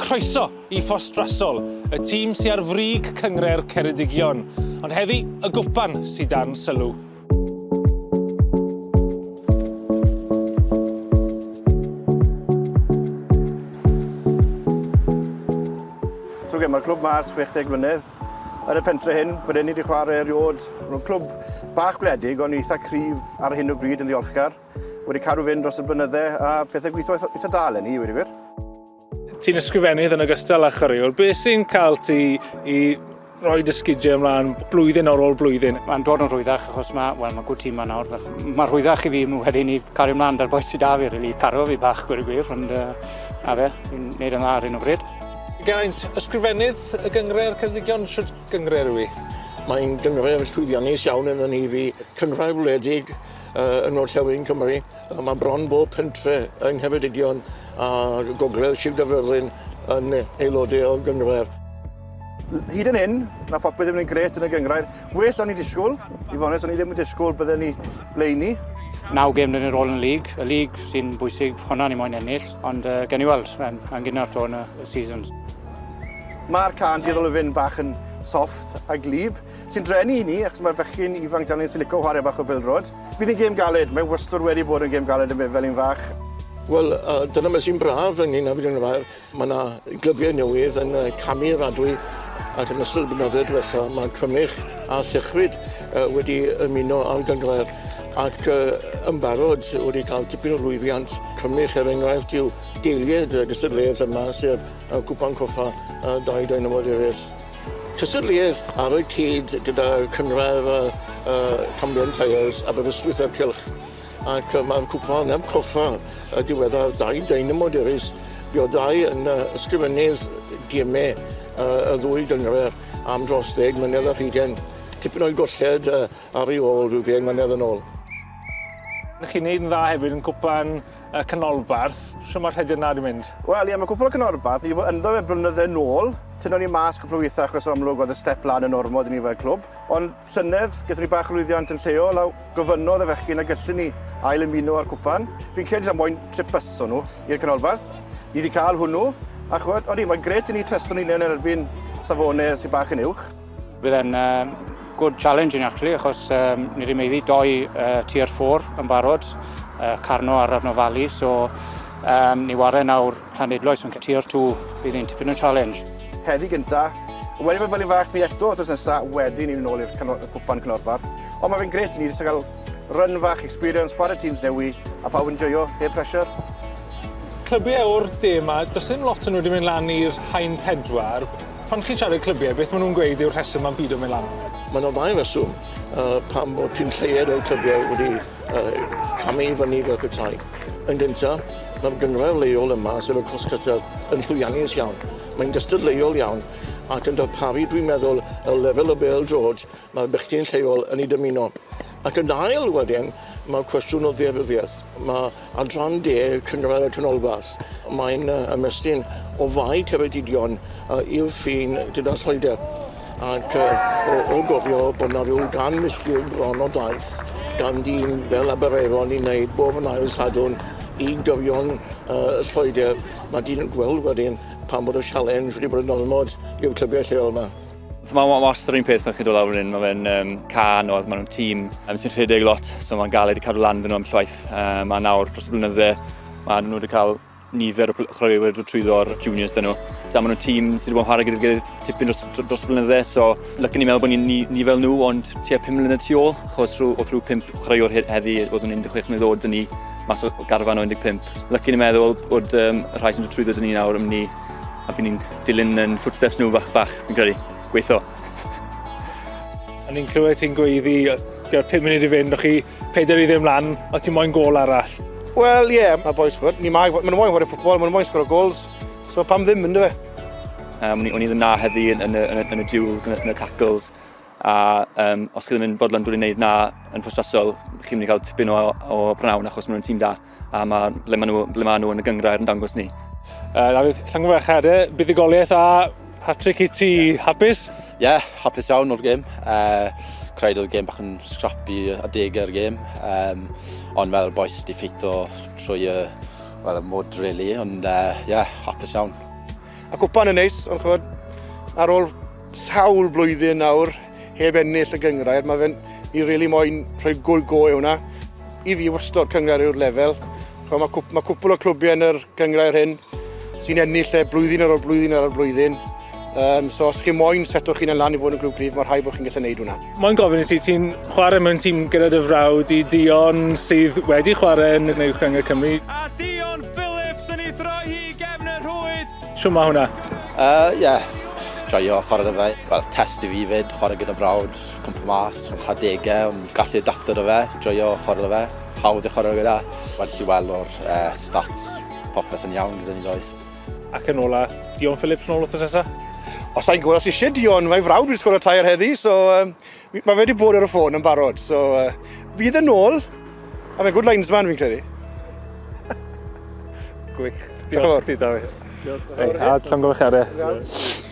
Croeso i Ffostrasol, y tîm sy ar frig Cynghrair Ceredigion. Ond heddi, y gwpan sy dan sylw. So okay, mae'r clwb ma ers 60 mlynedd. Yn y pentre hyn, bod ni wedi chwarae erioed. Mae'n clwb bach gwledig, ond eitha cryf ar hyn o bryd yn ddiolchgar. Wedi cadw fynd dros y blynydde a pethau gweithio eitha, eitha da eleni, i weud y gwir. Ti'n ysgrifennydd yn ogystal â chwaraewr. Beth sy'n cael ti i roi dy sgidiau ymlaen blwyddyn ar ôl blwyddyn? Mae'n dod yn rhwyddach achos mae, wel, mae good tîm yma nawr. Mae'n rhwyddach i fi wedyn i cario ymlaen da'r boi sydd da fi, really, paro fi bach, gwir y gwir, ond na fe, fi'n neud yn dda ar hyn o bryd. Geraint, ysgrifennydd y Gynghrair Ceredigion, shwt gynghrair yw 'i? Mae'n gynghrair llwyddiannus iawn yn 'y nhyb i, cynghrair wledig yy yng ngorllewin Cymru. Mae bron bob pentre yng Ngheredigion a gogledd Sir Gaerfyrddin yn aelodau o'r gynghrair. Hyd yn hyn, mae popeth yn mynd grêt yn y gynghrair. Well o'n i'n disgwyl, i fod onest, o'n i ddim yn disgwyl bydden ni ble i ni. Naw gêm dyn ni'r ôl yn y league. Y league sy'n bwysig, hwnna ni moyn ennill, ond uh, gen i weld, yn, yn gynnar to yn y, y seasons. Mae'r can dueddol o fynd bach yn soft a glib, sy'n drenu i ni, achos mae'r bechgyn ifanc dan ni'n sy'n licio chwarae bach o bêl-droed. Bydd hi'n gêm galed, mae wastad wedi bod yn gêm galed yn Felin Fach. Wel, uh, dyna beth sy'n braf ynglyn â Felin Fach. Mae yna glybiau newydd yn camu i'r adwy ac yn ystod y blynyddoedd diwetha mae Crymych a Llechryd uh, wedi ymuno â'r gynghrair ac uh, yn barod wedi cael tipyn o lwyddiant. Crymych er enghraifft yw deiliad y gystadleuaeth yma sef uh, Cwpan Coffa uh, Dau Dynamo Davies. Cystadleuaeth ar y cyd gyda Cynghrair uh, uh, Cambrian Tyres Aberystwyth a'r Cylch. Ac uh, mae'r cwpan am coffa y diweddar Dai Dynamo Davies. Buodd Dai yn uh, ysgrifennydd gemau uh, y ddwy gynghrair am dros ddeg mlynedd ar hugain. Tipyn o'i golled uh, ar ei ôl rhyw ddeg mlynedd yn ôl. Chi'n neud yn dda hefyd yn cwpan y canolbarth. Shwt ma'r rhediad 'na 'di mynd? Wel ie, ma' cwpwl o canolbarth, ni 'di bod ynddo fe blynydde nôl. Tynnon ni mas cwpwl o withe achos yn amlwg oedd y step lan yn ormod i ni fel clwb. Ond llynedd, gethon ni bach o lwyddiant yn lleol a gofynnodd y fechgyn a gallen ni ail ymuno â'r cwpan. Fi'n credu taw moyn trip bus o'n nhw i'r canolbarth. Ni 'di cael hwnnw, a ch'mod, odi, mae'n grêt i ni testo ni'n hunain yn erbyn safone sy bach yn uwch. Bydd e'n uh, good challenge i ni actually, achos um, ni wedi meiddi doi uh, tier 4 yn barod, uh, Carno a'r Arno Valley, so um, ni ware nawr Llanidloes yn tier 2, bydd hi'n tipyn o challenge. Heddi gynta, wedi bod fel fach ni eto wythnos nesa, wedyn ni'n ôl i'r cwpan canolbarth. Ond mae fe'n grêt i ni jyst gael run fach, experience, chwarae teams newi, a pawb yn joio, heb pressure. Clybiau o'r de 'ma, does dim lot o nhw wedi mynd lan i'r haen pedwar. Pan chi'n siarad clybiau, beth maen nhw'n gweud yw'r rheswm am bido mynd lan? Mae yna ddau reswm uh, pam bod cyn lleied o'r clybiau wedi uh, camu i fyny fel petai. Yn gyntaf, mae'r gynghrair leol yma, sef y Cross Cutter, yn llwyddiannus iawn. Mae'n gystadleuol iawn ac yn darparu, dwi'n meddwl, y lefel o bêl-droed mae'r bechgyn lleol yn ei dymuno. Ac yn ail wedyn, mae'r cwestiwn o ddaearyddiaeth. Mae Adran De Cynghrair y Canolbarth. Mae'n ymestyn o Fae Ceredigion i'r ffin gyda Lloegr. Ac o, o gofio bod 'na ryw gan milltir bron o daith gan dîm fel Aberaeron i wneud bob yn ail Sadwrn i gyrion uh, Lloegr, mae dyn yn gweld wedyn pam bod y sialens wedi bod yn ormod i'r clybiau lleol yma. Mae ma wastad yr un peth pan chi'n dod lawr fan hyn, mae fe'n um, ca anodd, maen nhw'n tîm um, sy'n rhedeg lot, so mae'n galed i cadw lan dyn nhw am llwaith. Um, a nawr, dros y blynydde, mae nhw wedi cael nifer o chwaraewyr dod trwyddo'r juniors dyn nhw. So, maen nhw'n tîm sydd wedi bod yn chwarae gyda'i gilydd tipyn dros, dros y blynydde, so lycyn ni'n meddwl bod ni, ni, ni fel nhw, ond tua 5 mlynedd tu ôl, achos rhyw, oedd rhyw 5 chwaraewr heddi, oedd nhw'n 16 mlynedd oed, dyn ni mas o garfan o 15. Lycyn ni'n meddwl bod um, y rhai sy'n dod trwyddo dyn ni nawr yn mynd i A fi'n ni'n dilyn yn footsteps nhw bach bach, fi'n credu. Gweithio. O'n i'n clywed ti'n gweiddi gyda 5 munud i fynd, o'ch chi 4 i ddim lan, o ti'n moyn gôl arall. Wel, ie, yeah, mae boys, chwbod, ni mae, maen nhw moyn chwarae ffwtbol, maen nhw moyn sgoro goals, so pam ddim, ynddo fe? Um, o'n i ddim na heddi yn, yn, yn, yn, yn y duels, yn y, yn y tackles, a um, os chi ddim yn fodlon dod i wneud na yn ffrwstrasol, chi'n mynd i cael tipyn o, o prynhawn achos maen nhw'n tîm da. a ma' ble ma' nhw ble ma' nhw yn y gynghrair yn dangos ni. Uh, Dafydd, llongyfarchiadau, buddugoliaeth a hat-trick i ti, hapus? Ie, yeah, hapus iawn o'r gêm. Uh, credu oedd y gêm bach yn scrappy adegau'r gêm. Um, ond meddwl boys di ffeito trwy y, well, y mwd, really. Ond, ie, uh, yeah, hapus iawn. A cwpan yn neis, ond ch'mod, ar ôl sawl blwyddyn nawr, heb ennill y gynghrair, mae fe'n, ni really moyn rhoi go, go i hwnna. I fi wastod cynghrair yw'r lefel. Ch'mod, mae, cwp, mae cwpl o clwbiau yn yr gynghrair hyn sy'n ennill e blwyddyn ar ôl blwyddyn ar ôl blwyddyn. Um, so os chi moyn seto chi'n lan i fod yn glwb gryf, mae rhaid bod chi'n gallu neud hwnna. Moyn gofyn i ti, ti'n chwarae mewn tîm gyda dy frawd i Dion sydd wedi chwarae yn Uwch Gynghrair Cymru. A Dion Phillips yn ei throi hi i gefn y rhwyd. Shwt mae hwnna? Ie, yeah, joio chwarae 'da fe. Wel, test i fi fyd, chwarae gyda brawd, cwmpa mas, adegau, ond gallu adapto 'da fe, joio chwarae 'da fe, hawdd i chwarae gyda. Wel, chi weld o'r stats, popeth yn iawn gyda ni does. Ac yn ola, Dion Phillips nôl wythnos nesa? Os sa'n gwybod os eisiau Dion, mae frawd wedi sgorio tair heddi, so um, mae fe wedi bod ar y ffôn yn barod. So fydd yn ôl, a fe'n good linesman fi'n credu. Gwych. Diolch ti, David. Hey, a llongyfarchiadau.